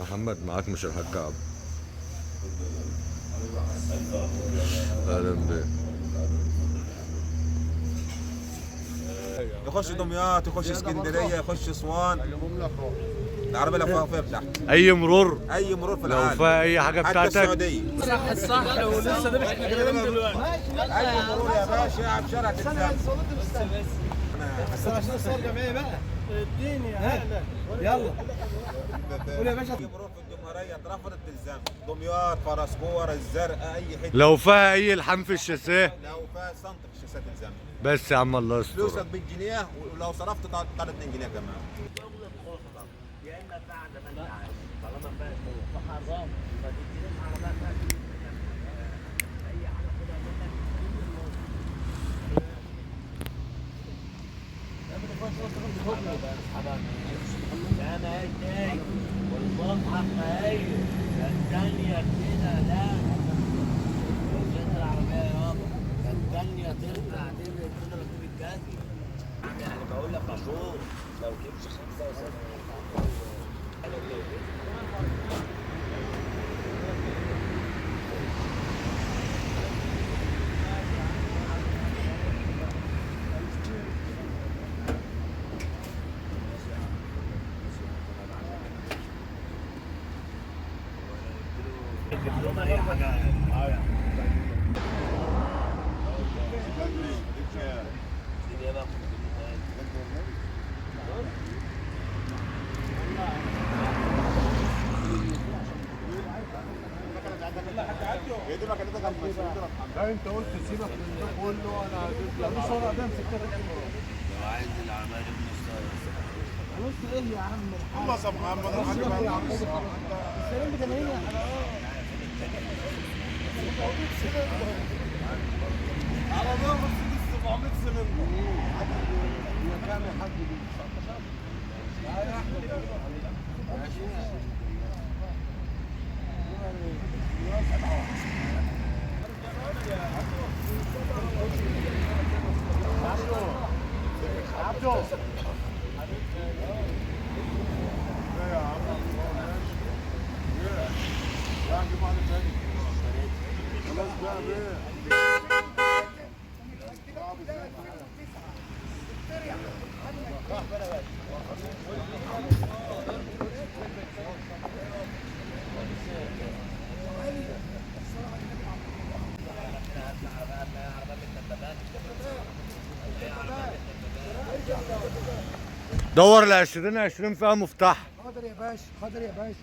محمد معاك مش الحاج عبد. اهلا بك. يخش دمياط، يخش اسكندرية، يخش اسوان. العربية لو فيها بتاعتي. اي مرور، اي مرور في لو العالم، فيها اي حاجة حتى بتاعتك. السعودية. صح الصح، ولسه ذبح الكلام دلوقتي. اي مرور يا باشا على شارع تتسمع. بس عشان الصور جمعية بقى. اديني يا يلا قول يا باشا. اي مرور في الجمهورية اترفضت تلزم. دمياط، فرسكور، الزرقاء، اي حتة. لو فيها اي لحام في الشاسيه، لو فيها سنت في الشاسيه تلزم. بس يا عم الله يستر. فلوسك بالجنيه، ولو صرفت طلع 2 جنيه كمان. لا انت قلت سيبك من ده كله، انا هجيب لك. لو عايز العربية دي بنص. نص ايه يا عم؟ خلص يا محمد الحاج بقى. السلام ب 80 يا حرام. عربية مرسيدس 700 سلندر. هي كام يا حاج دي؟ 19. عبدو يا عم لا نجيب واحدة تاني. خلاص بقى بيه. دور ال 20 20 فيها مفتاح. حاضر يا باشا، حاضر يا باشا.